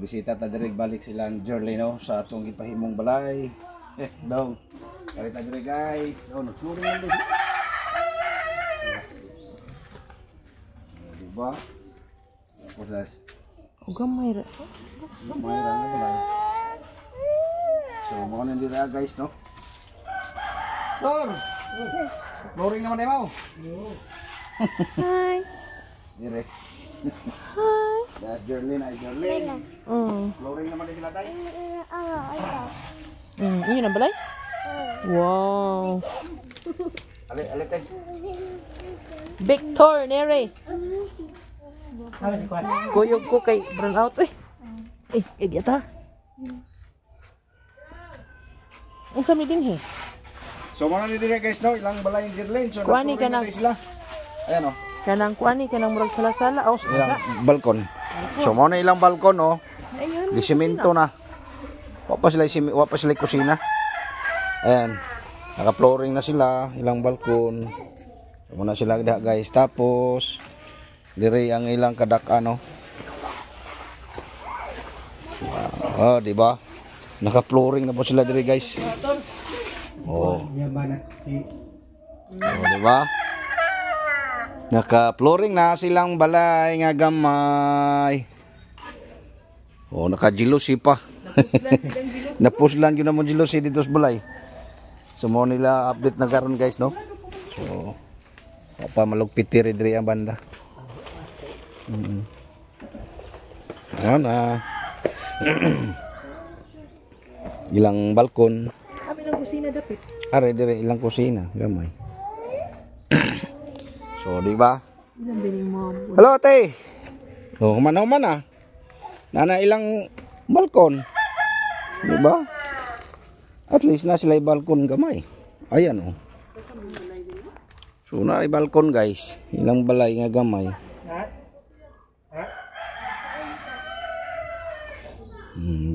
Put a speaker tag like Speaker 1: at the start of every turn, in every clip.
Speaker 1: bisita ta diri, balik silang Jerlino sa atong gipahimong balay. Eh, dong. Balik ta diri, guys. Oh, nagflooring lang diri. Oh, di ba? Tapos na,
Speaker 2: O gamay ra.
Speaker 1: gamay ra nga balay. So, mao na diri ah, guys, no? Tor! Flooring naman mo.
Speaker 2: Hi.
Speaker 1: Dire.
Speaker 2: Hi.
Speaker 1: That's Jerlyn, ay Jerlyn. Flooring naman din sila tayo.
Speaker 2: Yun ang balay? Wow.
Speaker 1: Ali, ali, ten.
Speaker 2: Victor Nere. Kuyog ko kay brown out eh. Eh, eh ta. Unsa mi dinhi?
Speaker 1: So, mao na ni dire, guys, no? Ilang balay yung Jerlyn. So,
Speaker 2: Kuani
Speaker 1: nag-flooring
Speaker 2: ka
Speaker 1: na
Speaker 2: na.
Speaker 1: tayo sila. Ayan, oh.
Speaker 2: Kanang kuani, kanang murag sala-sala. Oh,
Speaker 1: Ilang balkon. So, mao na ilang balkon, oh.
Speaker 2: Ayun.
Speaker 1: Di simento na. Wa pa sila kusina. Ayan. Naka-flooring na sila, ilang balkon. So, muna sila diha, guys. Tapos dire ang ilang kadak ano. Oh, di ba? Naka-flooring na po sila dire, guys. Oh. Oh, di ba? Naka-flooring na silang balay nga gamay. Oh, naka-jealousy pa. Napuslan gyud na mo jealousy dito sa balay. So mo nila update na karon, guys, no. So wa pa malugpit diri diri ang banda. Ayan na. Ilang balkon.
Speaker 2: Kami ng kusina dapit.
Speaker 1: Are dire ilang kusina, gamay. So, di ba?
Speaker 2: Ilang bining mom.
Speaker 1: Hello, ate. Oh, human human ah. Nana ilang balkon. Di ba? At least na sila balkon gamay. Ayan oh. So na balkon, guys. Ilang balay nga gamay.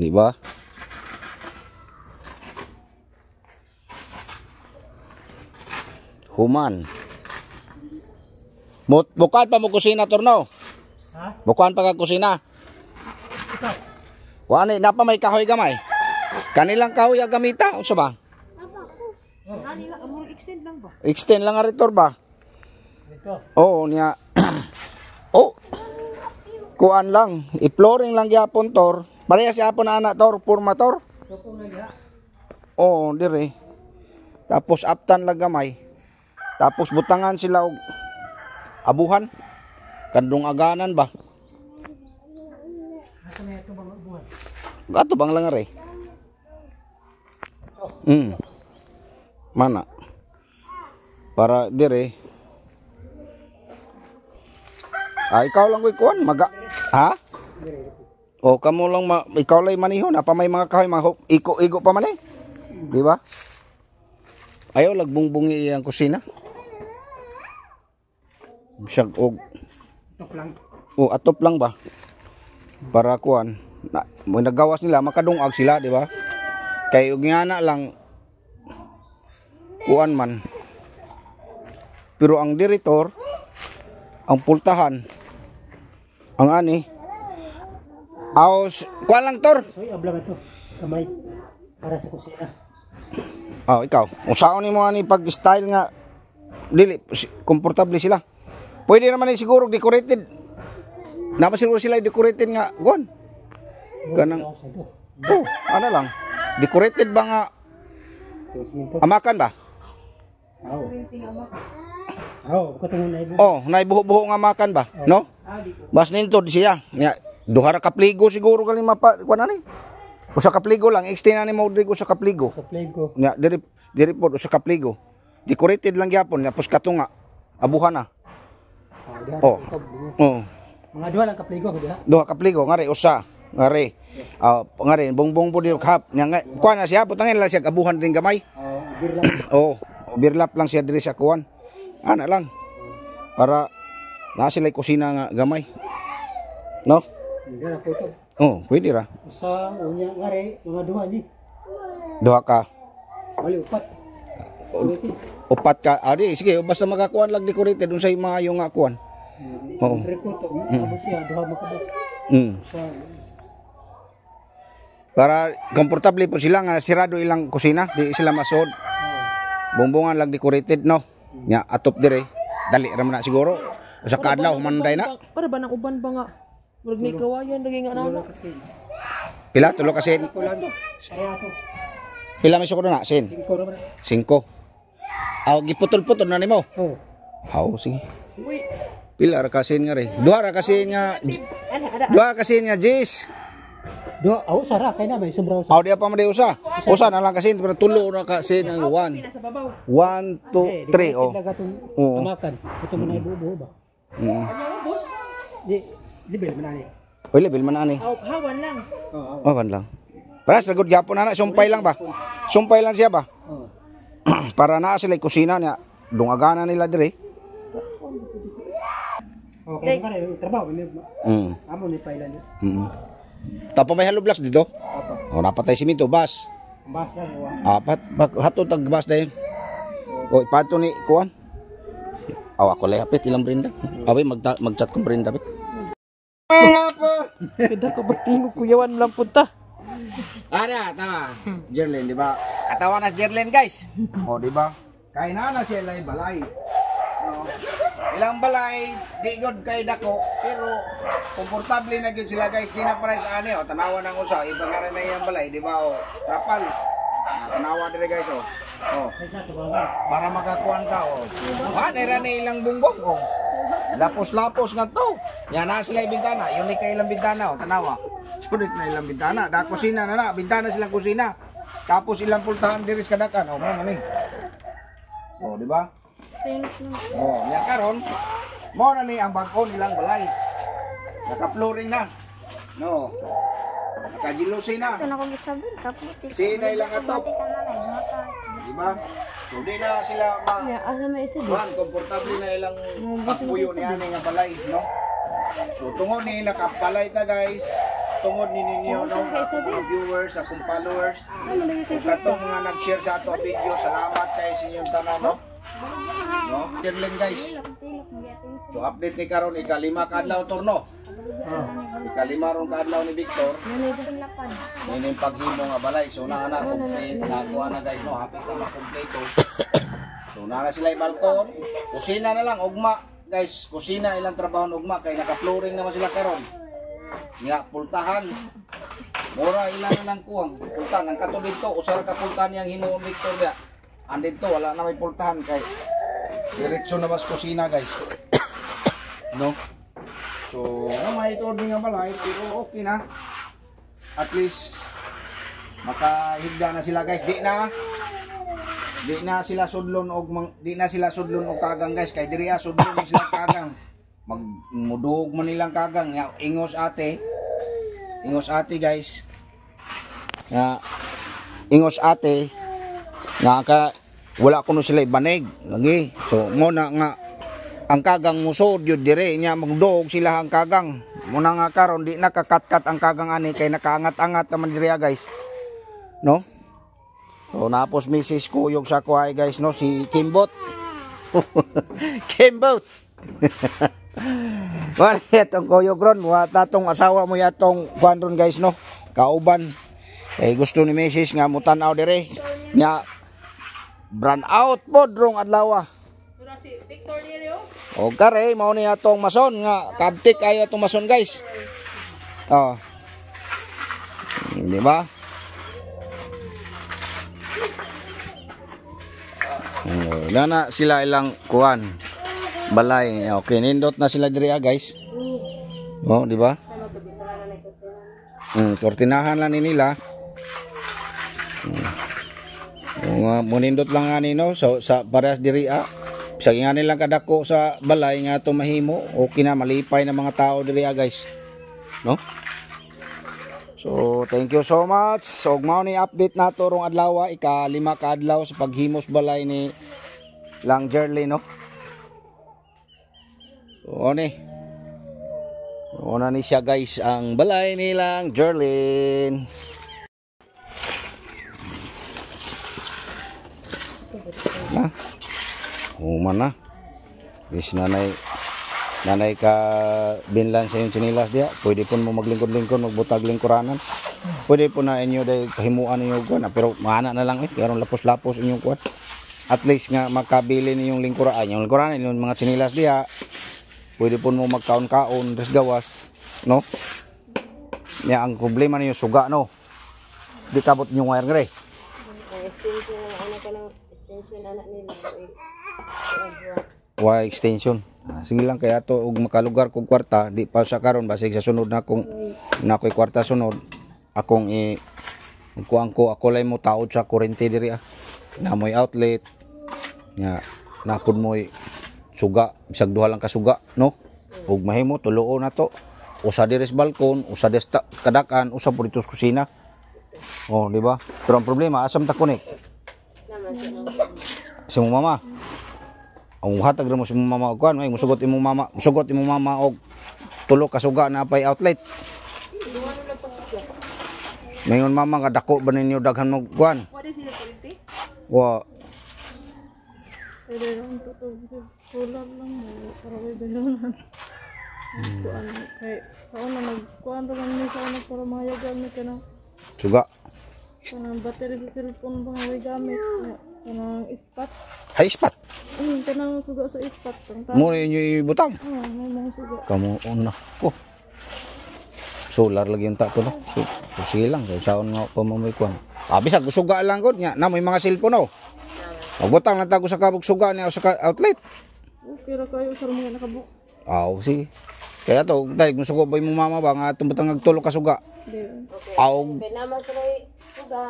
Speaker 1: Di ba? Human. Bukan pa mo kusina, torno.
Speaker 3: Ha?
Speaker 1: Bukan pa ka kusina. Kuan na pa may kahoy gamay. Kanilang kahoy ang gamita, unsa ba?
Speaker 2: Ani lang among extend lang ba?
Speaker 1: Extend lang nga ritor ba?
Speaker 3: Dito.
Speaker 1: Oo, niya. Oh. Kuan lang, i-flooring lang gyapon tor. Pareha siya hapon na anak tor, purma tor. Oo, dire. Tapos aptan lang gamay. Tapos butangan sila og abuhan. Kandong aganan ba? Ato bang lang are? Mana? Para dire. Ah, ikaw lang ko'y kuan maga. Ha? O kamo lang ma, ikaw lang maniho na pa may mga kahoy mga iko-igo pa man eh. Di ba? Ayaw lagbungbungi iyang kusina. Bisag og
Speaker 3: Tok lang.
Speaker 1: O atop lang ba? Para kuan na, mo nagawas nila makadungag sila, di ba? Kay og ngana lang kuan man. Pero ang direktor ang pultahan ang ani aos kuan lang tor.
Speaker 3: So, abla ba to? Kamay. Para sa kusina.
Speaker 1: Oh, ikaw. Usaon nimo ani pag style nga dili komportable sila. Pwede naman ni siguro decorated. Napa siguro sila decorated nga kuan. Kanang
Speaker 3: Ako sa to.
Speaker 1: oh, ano lang. Decorated ba nga
Speaker 3: Ito,
Speaker 1: amakan ba?
Speaker 3: Aw. Aw, katong na ibo.
Speaker 1: Oh, naibuho-buho nga amakan ba? No? Bas nindot siya. Nya duha ra ka pligo siguro galing mapa kuan ani. Usa ka pligo lang, extend ani mo diri usa ka pligo.
Speaker 3: Sa play ko.
Speaker 1: Nya diri diri pod usa ka pligo. Decorated lang gyapon, nya pos katunga. Abuhan na.
Speaker 3: Ah, diha.
Speaker 1: Oh. Oh.
Speaker 3: Mga duha lang ka play ko diha.
Speaker 1: Duha ka pligo ngari usa. Ngari. Ah, ngari bongbong po diri hap. Nya nga kuan na siya, butangin lang siya abuhan din gamay.
Speaker 3: Oh, bir lang.
Speaker 1: Oh, overlap lang siya diri sa kuan. Ana lang. Para naa sila kusina nga gamay. No?
Speaker 3: Hindi na po ito.
Speaker 1: Oh, pwede ra.
Speaker 3: Usa, unya, ngari, mga duha ni.
Speaker 1: Duha ka.
Speaker 3: Bali, upat. Ulitin.
Speaker 1: Upat ka. Ah, di, sige, basta makakuan lang decorated unsay maayo nga kuan. Oo.
Speaker 3: Reko to, abot niya, duha makabot. Usa.
Speaker 1: Para komportable po sila nga sirado ilang kusina, di sila masod. Bumbungan lang decorated, no. Nya atop dire. Dali ra man na siguro. Usa ka adlaw human na.
Speaker 2: Para ba nang uban ba nga? Murag may kawayan lagi nga nana.
Speaker 1: Pila tulo kasi
Speaker 3: Kulang. Kaya ako.
Speaker 1: pila may sukod na sin?
Speaker 3: 5 naman.
Speaker 1: 5. Aw, giputol-putol na nimo.
Speaker 3: Oh.
Speaker 1: Aw, sige.
Speaker 2: Uy,
Speaker 1: Pila ra kasin nga re. Duha ra kasin nga.
Speaker 2: ana ada.
Speaker 1: Duha kasin nga jis.
Speaker 3: Dua, aw sara kay na may sobra usa.
Speaker 1: Aw di pa man di usa. Usa na lang kasin pero tulo ra kasin ang 1.
Speaker 2: Sa babaw.
Speaker 1: 1 2 3 oh. Oo.
Speaker 3: Tamakan. Ito mo na ibubo ba?
Speaker 2: Ano boss?
Speaker 3: Di level man ani.
Speaker 1: Oy, level man ani.
Speaker 2: Aw, hawan lang.
Speaker 3: Oo.
Speaker 1: Oh, lang. Para sa good gyapon na sumpay lang ba? Sumpay lang siya ba?
Speaker 3: Oo.
Speaker 1: Para naa sila kusina niya. Dungagana nila dire.
Speaker 3: Okay, ka rin trabaho ni. Amo ni pailan ni.
Speaker 1: Tapo may hollow blocks dito.
Speaker 3: Apa.
Speaker 1: O napatay simento bas.
Speaker 3: Basta wa.
Speaker 1: Apat bak hato tag bas dayon. O ipato ni kuan. Aw ako lay hapit ilang Brenda. Awi mag-chat ko Brenda bit.
Speaker 2: Kada ko bagtingog kuyawan lang punta.
Speaker 1: Ara, tama. Jerlyn, di ba? Katawa na si Jerlyn, guys. O, di ba? Kay na na siya lay balay. No. Ilang balay, di god kay dako, pero komportable na gyud sila, guys. Di na pares ani, o tanawa nang usa, iba nga rin na iyang balay, di ba? O, trapal. Na, tanawa dire, guys, o. O, para makakuan ka, o. Ha, nira na ilang bungbong, o. Lapos-lapos nga to. Yan na sila yung bintana. Unique kay ilang bintana, o. Tanawa. Unique na ilang bintana. Da kusina na na. Bintana silang kusina. Tapos ilang pultahan diri sa kadakan. O, mo ni. O, di ba? O, nya karon, mo na ni ang bag-o nilang balay. Naka-flooring na. No. Naka-jealousy na.
Speaker 4: Ito na kong isabi, kaputi.
Speaker 1: Sina ilang atop. Di ba? So, di na sila ma...
Speaker 2: Ya, asa may isa
Speaker 1: Juan, komportable na ilang pagpuyo ni ani nga balay, no? So tungod ni nakabalay ta, guys, tungod ni ninyo, no, akong mga viewers, akong followers, ug katong mga nag-share sa ato video, salamat kay sa inyong tanan, no? No? Share lang, guys. So update ni karon ikalima ka adlaw turno. Ikalima ron ka adlaw ni Victor. Nini paghimo nga balay. So naa na complete, nakuha na, guys, no, hapit na makompleto. So naa na sila balkon, kusina na lang ugma, guys, kusina ilang trabaho ugma kay naka-flooring naman sila karon. Nga pultahan. Mura ilan na lang kuwang pultahan ang kato dito, usa ra ka pultahan niyang hinuon Victor dia. Ang dito wala na may pultahan kay diretso na mas kusina, guys. No? So, no, may ito nga balay, pero okay na. At least makahigda na sila, guys. Di na sila sudlon og di na sila sudlon og kagang, guys, kay diri sudlon sila kagang. Magmudog man nilang kagang ya, ingos ate. Ingos ate, guys. Ya, ingos ate nga ka wala kuno sila banig lagi. So mo na nga ang kagang musod yun dire nya magdoog sila ang kagang. Muna nga karon di na kakatkat ang kagang ani kay nakaangat-angat naman dire, guys. No? So napos misis kuyog sa kuhay, guys, no, si Kimbot. Kimbot. Wala itong kuyog ron, wa tatong asawa mo yatong kuan ron, guys, no. Kauban. Kay gusto ni misis nga mutan-aw dire. Nya brand out pod rong adlaw. O kare, mao ni atong mason nga kabtik ayo atong mason, guys. Oh. Di ba? Oh, na sila ilang kuan balay. Okay, nindot na sila diri, guys. Oh, di ba? Kortinahan lang ni nila. Munindot lang nga nino so sa parehas diri ah. Sa nga nilang kadako sa balay nga ato mahimo, okay na malipay na mga tao diri, guys. No? So, thank you so much. So, mao ni update nato rong adlaw, ika-5 ka adlaw sa paghimos balay ni Lang Jerly, no? So, ni. Una ni siya, guys, ang balay ni Lang Jerlyn. Na. Human na. Bis nanay nanay ka binlan sa iyong tsinilas diya. Pwede pon mo maglingkod-lingkod, magbutag lingkuranan. Pwede po na inyo dahil pahimuan ninyo kuan, pero maana na lang eh, karon lapos-lapos inyong kuan. At least nga makabili ninyong lingkuraan. Yung lingkuraan inyong mga tsinilas diha. Pwede po mo magkaon-kaon res gawas, no? Nya ang problema ninyo suga, no. Di kabot inyong wire ngre.
Speaker 4: Ang extension na una ka ng extension anak nila. Eh,
Speaker 1: Why extension? Ah, sige lang kaya to og makalugar kog kwarta, di pa sa karon, basig sa sunod na kung na ako'y kwarta sunod, akong i kuan ko, ako lay mo taod sa kuryente diri ah. Na mo'y outlet. Nya napud mo'y suga, bisag duha lang ka suga, no? Ug mahimo tuluo na to. Usa diri sa balkon, usa diri sa kadakan, usa po dito sa kusina. Oh, di ba? Pero ang problema, asam ta connect?
Speaker 4: Naman sa mga
Speaker 1: Si mong mama. Ang hatag ra mo si mong mama og kuan, ay musugot imong mama, musugot imong mama og tulo ka suga na pay outlet. Mayon mama nga dako ba ninyo daghan mo kuan?
Speaker 2: Wala sila kuryente?
Speaker 1: Wa.
Speaker 5: Pwede lang totoo. Solar lang mo. Para may bayaran. Kuan kay sa una nagkuan ra man mi sa una para mahayagan mi kanang
Speaker 1: Suga.
Speaker 5: kanang battery sa cellphone ba nga way gamit. Kanang ispat.
Speaker 1: Hay ispat.
Speaker 5: Kanang suga sa ispat kang ta.
Speaker 1: Mo inyo ibutang.
Speaker 5: Oh, may mga suga.
Speaker 1: Kamo una ko. Solar lagi yung tato no. So, so sige lang kay saon nga pa mo may kuan. Ah, bisag suga lang gud nya na may mga cellphone oh. Magbutang lang tago sa kabog suga niya sa outlet.
Speaker 5: Okay ra kayo sa mga nakabuk.
Speaker 1: Aw, sige. Kaya to, dahil kung sugo ba imong mama ba nga atong butang nagtulo ka suga.
Speaker 5: Di.
Speaker 4: Okay.
Speaker 1: Aw,
Speaker 4: Kaya naman sa may suga.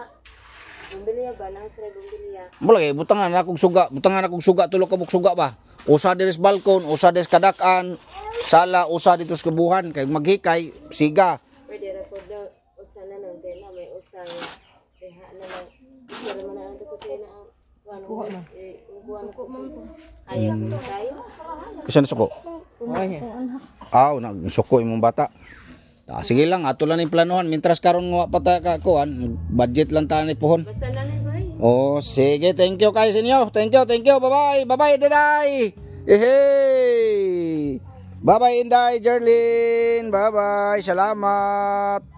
Speaker 4: Bumbilya ba? Nang sa may bumbilya.
Speaker 1: wala kay butangan na akong suga, butangan na akong suga tulo ka buk suga ba. Usa diri sa balkon, usa diri sa kadakan, sala usa dito sa kubuhan kay maghikay siga.
Speaker 4: Pwede ra po daw. Usa na lang. Kaya na may usang. Diha na lang. Pero man ang ko sila na ang kuan. Kuha na. Eh, kuha na. Ayaw ko tayo.
Speaker 1: Kasi na suko. Aw, nagsuko imong bata. Ah, sige lang, ato lang ni planuhan. Mintras karon nga pa ta ka kuan, budget lang ta ni pohon.
Speaker 4: Basta na lang ba?
Speaker 1: Oh, sige, thank you kayo sa inyo. Thank you, thank you. Bye-bye. Bye-bye, Inday. Hey! Bye-bye, Inday, Jerlyn. Bye-bye. Salamat.